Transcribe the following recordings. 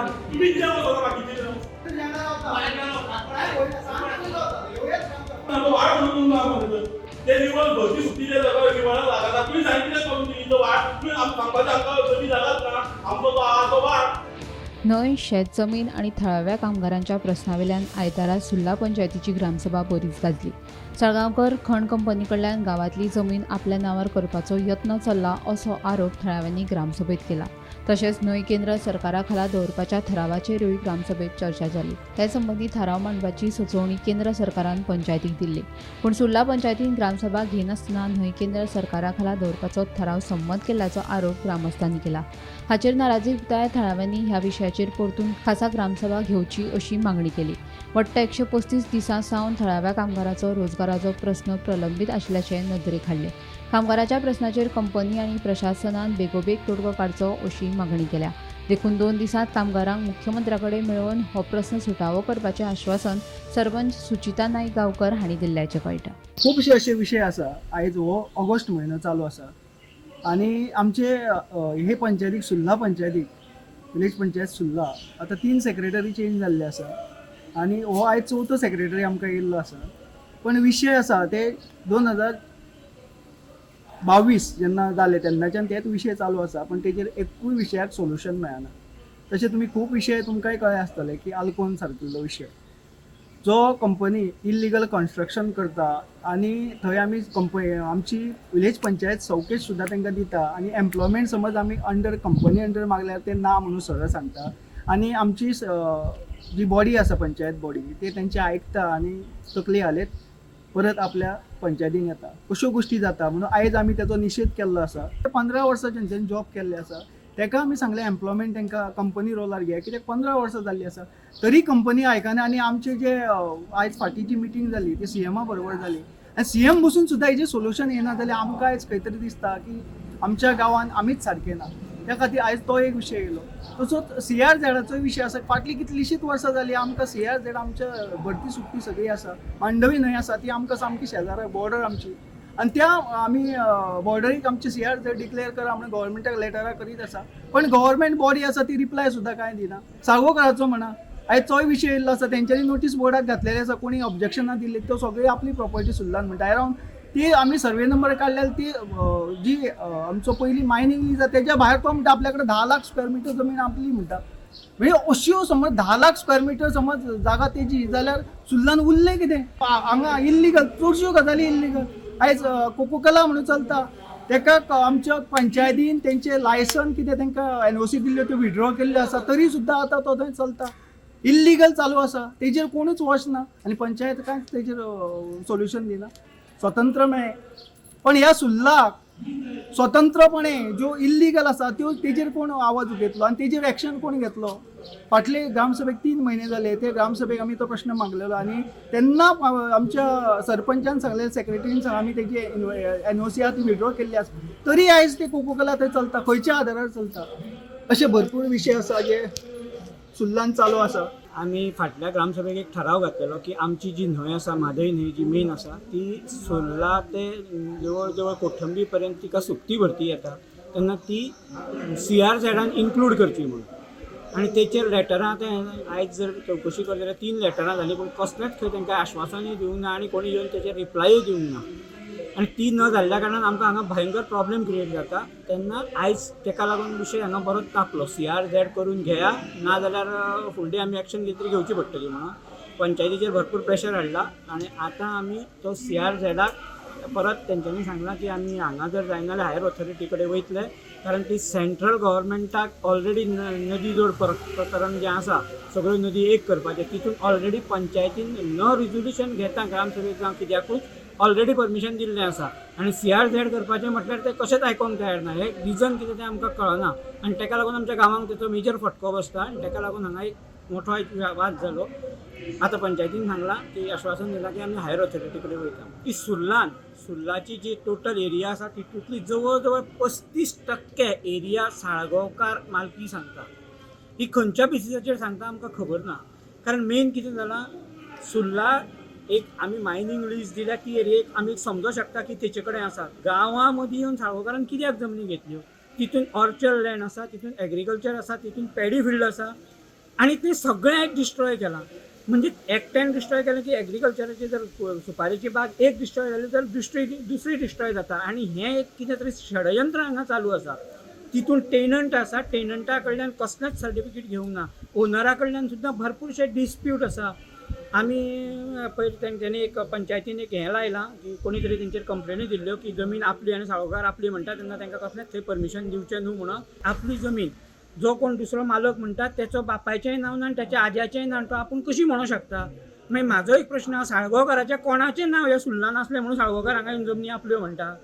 ना. तुमी कित्याक वचना बाकीचे? वाड म्हणून ना ते निवळ भरती सुट्टी ते निवळाक लागना. तुमी सांगितलें करून दिली तो वाड. तुमी सांगपाचें आमकां जमीन जागाच ना, आमचो तो आहा तो वाड. न्हंय, शेत जमीन आनी थळाव्या कामगारांच्या प्रस्नावेल्यान आयतारा सुर्ला पंचायतीची ग्रामसभा बरीच गाजली. साळगांवकर खण कंपनी कडल्यान गांवांतली जमीन आपल्या नांवार करपाचो यत्न चल्ला असो आरोप थळाव्यांनी ग्रामसभेत केला. तशेंच न्हंय केंद्र सरकारा खाला दवरपाच्या थारावाचेरूय ग्रामसभेत चर्चा जाली. हे संबंदी थाराव मांडपाची सुचोवणी केंद्र सरकारान पंचायतीक दिल्ली. पूण सुर्ला पंचायतीन ग्रामसभा घेनासतना न्हंय केंद्र सरकारा खाला दवरपाचो थाराव संमत केल्ल्याचो आरोप ग्रामस्थांनी केला. हाचेर नाराजी उक्तायत थळाव्यांनी ह्या विशयाचेर परतून खासा ग्रामसभा घेवची अशी मागणी केली. वट्ट 135 दिसां सावन थळाव्या कामगाराचो रोजगाराचो प्रस्न प्रलंबीत आशिल्ल्याचें नदरेक हाडलें. कामगाराच्या प्रस्नाचेर कंपनी आनी प्रशासनान बेगोबेग तोडगो काडचो अशी मागणी केल्या. देखून 2 दिसांत कामगारांक मुख्यमंत्र्या कडेन मेळोवन हो प्रस्न सुटावो करपाचें आश्वासन सरपंच सुचिता नाईक गांवकर हांणी दिल्ल्याचें कळटा. खुबशे अशे विशय आसा. आयज हो ऑगस्ट म्हयनो चालू आसा आनी आमचे हे पंचायतीक, सुर्ला पंचायतीक, विलेज पंचायत सुर्ला आतां 3 सेक्रेटरी चेंज जाल्ले आसा आनी हो आयज चवथो सेक्रेटरी आमकां येयल्लो आसा. पण विशय आसा ते 2022 जेन्ना जाले तेन्नाच्यान तेच विशय चालू आसा, पण तेजेर एकूय विशयाक सोल्युशन मेळना. तशें तुमी खूब विशय तुमकांय कळ्ळे आसतले की आल्कोन सारकिल्लो विशय जो कंपनी इल्लिगल कन्स्ट्रक्शन करता आनी थंय आमी कंपनी आमची विलेज पंचायत सवकेश सुद्दां तांकां दिता आनी एम्प्लॉयमेंट समज आमी अंडर कंपनी अंडर मागल्यार ते ना म्हणून सरळ सांगता आनी आमची जी बॉडी आसा पंचायत बॉडी ते तेंचे आयकता आनी तकली हालयत परत आपल्या पंचायतीन येता. अश्यो गोश्टी जाता म्हणून आयज आमी तेजो निशेध केल्लो आसा. 15 वर्सां तेंच्यांनी जॉब केल्ले आसा, तेका आमी सांगलें एम्प्लॉयमेंट तांकां कंपनी रोलार घे, कित्याक 15 वर्सां जाल्लीं आसा तरी कंपनी आयकना. आनी आमचे जे आयज फाटीं जी मिटींग जाली ती सीएमा बरोबर जाली आनी सीएम बसून सुद्दां हेजें सोल्युशन येना जाल्यार आमकां आयज खंय तरी दिसता की आमच्या गांवांत आमीच सारके ना. त्या खातीर आयज तो एक विशय येयलो. तसोच सी आर झेडाचोय विशय आसा. फाटलीं कितलींशींच वर्सां जालीं आमकां सी आर झेड आमच्या भरती सुकती सगळी आसा. मांडवी न्हंय आसा ती आमकां सामकी शेजारा बॉर्डर आमची आनी त्या आमी बॉर्डरीक आमची सी आर झेड डिक्लेअर करा म्हणून गव्हर्मेंटाक लेटरां करीत आसा, पण गव्हर्मेंट बॉडी आसा ती रिप्लाय सुद्दां कांय दिना. सागोकराचो म्हणा आयज तोय विशय येयल्लो आसा. तेंच्यांनी नोटीस बोर्डाक घातलेले आसा, कोणी ऑब्जेक्शनां दिल्ली त्यो सगळी आपली प्रॉपर्टी सुल्लान म्हणटा. अरावंड ती आमी सर्वे नंबर काडल्यार ती जी आमचो पयलीं मायनींग लीज आसा तेज्या भायर तो म्हणटा आपल्या कडेन 10 लाख स्क्वेअर मिटर जमीन आपली म्हणटा. म्हणजे अश्यो समज 10 लाख स्क्वेअर मिटर समज जागा तेजी जाल्यार सुल्लान उरलें कितें? हांगा इल्लिगल चडश्यो गजाली इल्लिगल. आयज कोकोकला म्हणून चलता, तेका आमच्या पंचायतीन तेंचे लायसन कितें तांकां एनओसी दिल्ल्यो त्यो विड्रॉ केल्ल्यो आसा, तरी सुद्दां आतां तो थंय चलता, इल्लिगल चालू आसा. तेजेर कोणूच वचना आनी पंचायत कांयच तेजेर सोल्युशन दिना. स्वतंत्र मेळ्ळें पण ह्या सुल्लाक स्वतंत्रपणे ज्यो इल्लिगल आसा त्यो तेजेर कोण आवाज उठयतलो आनी तेजेर एक्शन कोण घेतलो? फाटले ग्रामसभेक 3 म्हयने जाले, ते ग्रामसभेक आमी तो प्रश्न मागलेलो आनी तेन्ना आमच्या सरपंचान सांगलें, सेक्रेटरीन सांगलें, आमी तेजी एनओसी आहा ती विड्रॉ केल्ली आसा, तरी आयज ते कोकोकला थंय चलता. खंयच्या आदारार चलता? अशे भरपूर विशय आसा जे सुल्लान चालू आसा. आमी फाटल्या ग्रामसभेक एक ठराव घातलेलो की आमची जी न्हंय आसा, म्हादय न्हंय जी मेन आसा ती सुर्ला ते जवळ जवळ कोठंबी पर्यंत तिका सुकती भरती येता तेन्ना ती सी आर झेडान इन्क्लूड करची म्हणून. आनी तेचेर लेटरां आतां आयज जर चवकशी करत जाल्यार 3 लेटरां जालीं, पूण कसलेंच खंय तांकां आश्वासनूय दिवंक ना आनी कोणी येवन तेचेर रिप्लायूय दिवंक ना. आनी ती न जाल्ल्या कारणान आमकां हांगा भयंकर प्रॉब्लेम क्रिएट जाता. तेन्ना आयज तेका लागून विशय हांगा बरोच तापलो. सी आर झेड करून घेया, ना जाल्यार फुडली आमी एक्शन कितें तरी घेवची पडटली म्हणून पंचायतीचेर भरपूर प्रेशर हाडला. आनी आतां आमी तो सी आर झेडाक परत तेंच्यांनी सांगलां की आमी हांगा जर जायना जाल्यार हायर ऑथॉरिटी कडेन वयतले, कारण ती सेंट्रल गव्हर्मेंटाक ऑलरेडी नदी जोड प्रकरण जें आसा सगळ्यो नदी एक करपाचें, तितून ऑलरेडी पंचायतीन न रिजोल्युशन घेता ग्रामसभेक जावं कित्याकूच ऑलरेडी परमिशन दिल्लें आसा. आनी सी आर झेड करपाचें म्हटल्यार ते कशेंच आयकोंक तयार ना. हें रिजन कितें तें आमकां कळना आनी तेका लागून आमच्या गांवांक तेचो मेजर फटको बसता आनी तेका लागून हांगा एक मोठो एक वाद जालो. आतां पंचायतीन सांगलां की आश्वासन दिलां की आमी हायर ऑथॉरिटी कडेन वयता. ती सुर्लान सुर्लाची जी टोटल एरिया आसा तितूंतली जवळ जवळ 35% एरिया साळगांवकार मालकी सांगता. ही खंयच्या बेसिसाचेर सांगता आमकां खबर ना, कारण मेन कितें जालां, सुर्ला एक आमी मायनींग लीज दिल्या ती एरियेक आमी समजोंक शकता की तेचे कडेन आसा. गांवां मदीं येवन साळगांवकारान कित्याक जमनी घेतल्यो? तितून ऑर्चर्ड लँड आसा, तितून एग्रीकल्चर आसा, तितून पॅडी फिल्ड आसा. आनी तें सगळें डिस्ट्रॉय केलां. म्हणजे एकट्यान डिस्ट्रॉय केलें की एग्रीकल्चराची जर सुपारेची बाग एक डिस्ट्रॉय जाली तर दुसरी दुसरी डिस्ट्रॉय जाता. आनी हें एक कितें तरी षडयंत्र हांगा चालू आसा. तितून टेनंट आसा, टेनंटा कडल्यान कसलेंच सर्टिफिकेट घेवंक ना, ओनरा कडल्यान सुद्दां भरपूरशे डिस्प्यूट आसा. आमी पयर तेंच्यांनी एक पंचायतीन एक हें लायलां की कोणी तरी तेंचेर कंप्लेनी दिल्ल्यो की जमीन आपली आनी साळगांवकार आपली म्हणटा तेन्ना तांकां कसलेंच थंय परमिशन दिवचें न्हू म्हणून. आपली जमीन जो कोण दुसरो मालक म्हणटा तेचो बापायचेंय नांव ना आनी तेच्या आज्याचेंय नांव, तो आपूण कशी म्हणूंक शकता? मागीर म्हाजो एक प्रश्न आसा, साळगांवकाराच्या कोणाचें नांव हें सुल्ला नासलें म्हणून साळगांवकार हांगा येवन जमनी आपल्यो म्हणटा?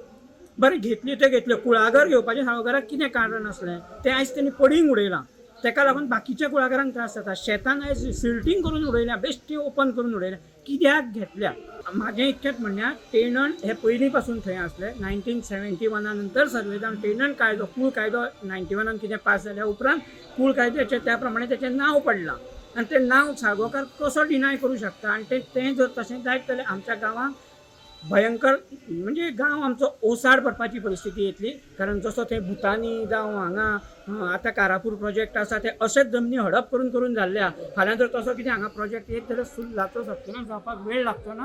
बरें, घेतली तें घेतल्यो, कुळागर घेवपाचें साळगांवकाराक कितें कारण आसलें? तें आयज तेणी पडींग उडयलां, तेका लागून बाकीच्या कुळागरांक त्रास जाता. शेतान आयज सिल्टींग करून उडयल्या, बेश्टी ओपन करून उडयल्या, कित्याक घेतल्या? म्हाजें इतकेंच म्हणणें, टेनंट हे पयलीं पासून थंय आसले. 1971 नंतर सर्वे जावन टेनंट कायदो, कूळ कायदो 91 कितें पास जाल्या उपरांत कूळ कायद्याचें त्या प्रमाणे तेचें नांव पडलां आनी तें नांव साळगांवकार कसो डिनाय करूं शकता? आनी तें तें जर तशें जायत जाल्यार आमच्या गांवांत भयंकर, म्हणजे गांव आमचो ओसाड पडपाची परिस्थिती येतली. कारण जसो थंय भुतानी जावं हांगा आतां कारापूर प्रोजेक्ट आसा, ते अशेच जमनी हडप करून करून जाल्ले आहा. फाल्यां जर तसो कितें हांगा प्रोजेक्ट येत जाल्यार सुर्लाचो सत्यानाश जावपाक वेळ लागचो ना.